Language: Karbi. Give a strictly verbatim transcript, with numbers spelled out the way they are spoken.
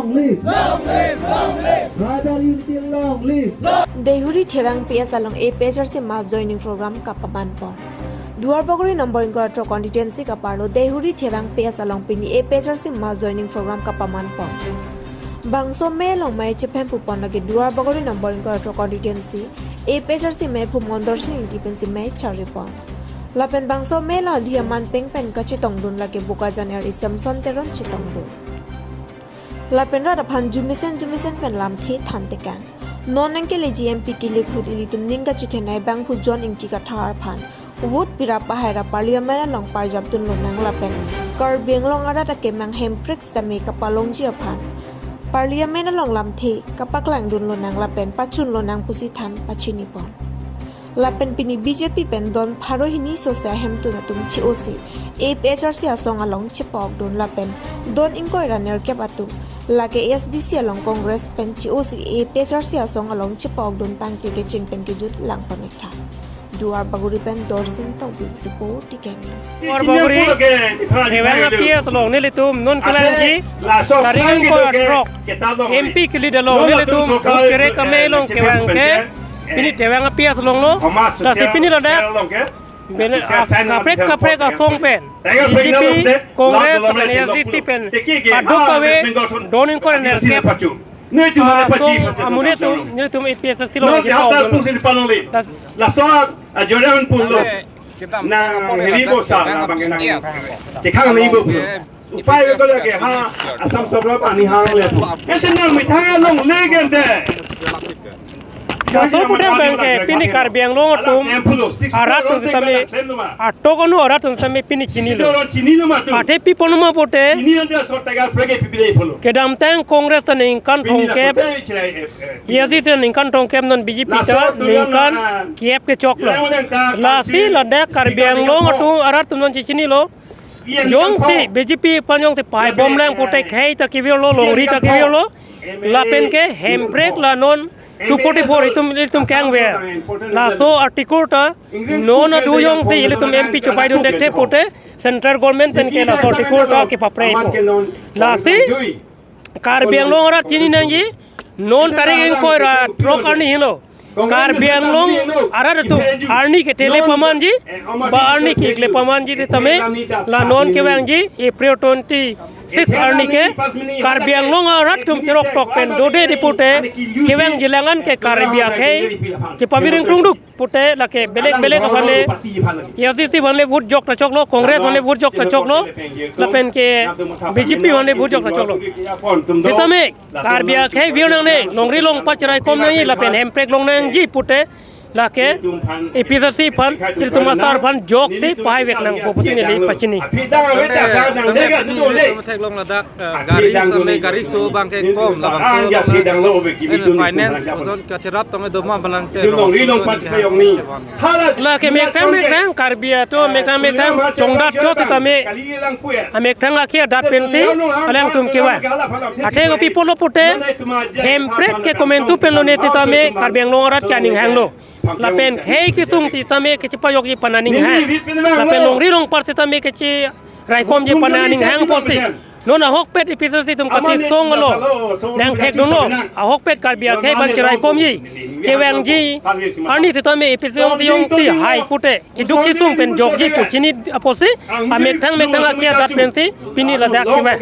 Long live! Long live! Long live! Tribal unity, long live! Deihori Thevang P S along A P H L C mass joining program kapamanpon. Duarbagori number ingkoi ra throk constituency kaparlo Deihori Thevang P S along pini A P H L C mass joining program kapamanpon. Bangso amei along amei chephem pupon lake Duarbagori number ingkoi ra throk constituency A P H L C meiphu Mondor Sing Ingti pensi amei charipon. Lapen bangso amei along adhi aman peng pen kachetongdun lake Bokajan R A Samson Teron chetongdun. Lapen rat aphan jumesen jumesen pen lamthe thantekang. Non nangkeleji M P kilik ahut ilitum ning kachethenei bangphu John Ingti Kathar aphan vote pirap ahai ra Parliament along parjapdun lonang lapen Karbi Anglong arat akemang Hemprek sitame kapalongji aphan Parliament along lamthe kapaklangdun lonang lapen pachun lonang pusi than pachinipon. Lapen pini B J P pen don pharo hini sose ahemtun atum che-osi A P H L C asong along chepa-okdun lapen don ingkoi ra nerkep atum lake A S D C along Congress pen che-osi A P H L C asong along chepa-okdun tangte kecheng pen kejut lang pamekthang. Duarbagori pen Dorsing Tokbi report, T K News. Duarbagori, Thevang P S along nelitum non kevangji, tarik ingkoi ra throk, M P kelead along nelitum, kerek amei along kevang ke, pini Thevang P S along lo, lasi pini ladak, bele, ah, kaprek kaprek asong pen, B J P, Congress, lapen A S D C pen, padok kave, don ingkoi ra nerkep, ah, asong, amonit atum, nelitum A P H L C along chepa-okdun. Das- Laso ajoran pulo. Nang hiri bo sa labang ke nang. Chekhang ni bo. Upai ko lake ha Assam sorkar pani hang le. Ente nang methang along legen de. Laso pudam abang ke pini Karbi Anglong atum arat atum sitame, atok anu arat atum sitame pini chinilo. Athe pi ponma pote, kedamtang Congress ta ningkan thomkep, A S D C ta ningkan thomkep, non B J P ta ningkan kep kechoklo. Lasi ladak Karbi Anglong atum arat atum non chechinilo. Jongsi B J P aphan jongsi paibomlang pote khei ta kevirlo, longri ta kevirlo. Lapen ke Hemprek la non two forty-four itum, itum kangver. Laso article ta non adu jongsi ilitum M P chepaidun dekthe pote, central government pen ke laso article ta kepapre po. Lasi Karbi Anglong arat chini nangji, non tarik ingkoi ra throk arni henlo Karbi Anglong arat atum arni ketele pamanji, ba arni kekle pamanji sitame, la non kevangji April twenty-six arni ke Karbi Anglong arat atum cherok tok pen dode di pote, kevangji lang an ke Karbi akhei chepavireng klungduk pote, lake belek belek aphan le, A S D C aphan le vote jok ta choklo, Congress aphan le vote jok ta choklo, lapen ke B J P aphan le vote jok ta choklo. Sitame Karbi akhei vir nangne, longri longpat cheraikom nangji lapen Hemprek long nangji pote, lake A P H L C aphan, ilitum asar aphan joksi pahai vek nangpo pusi neli pachini. Theklong ladak, eh, gari same, gari so abang ke kom labangso, finance person kacherap tong doma balang te rong. Lake methang methang Karbi atum methang methang chongdat cho sitame, amethang akhei adat pensi alangtum kevang. Athe kopi pulo pote, Hemprek ke komantu pen lone sitame Karbi Anglong arat ke aning hanglo. Lapen khei kesung sitame kechepajokji aphan aning hang. Lapen longri longpat sitame kecheraikomji aphan aning hang pusi. Non ahokpet A P H L C atum kachesonglo, nangthekdunlo, ahokpet Karbi akhei aphan cheraikomji, kevangji arni sitame A P H L C jongsi hai pote, keduk kesung pen jokji pu chini apotsi, amethang methang akhei adat pensi pini ladak kevang.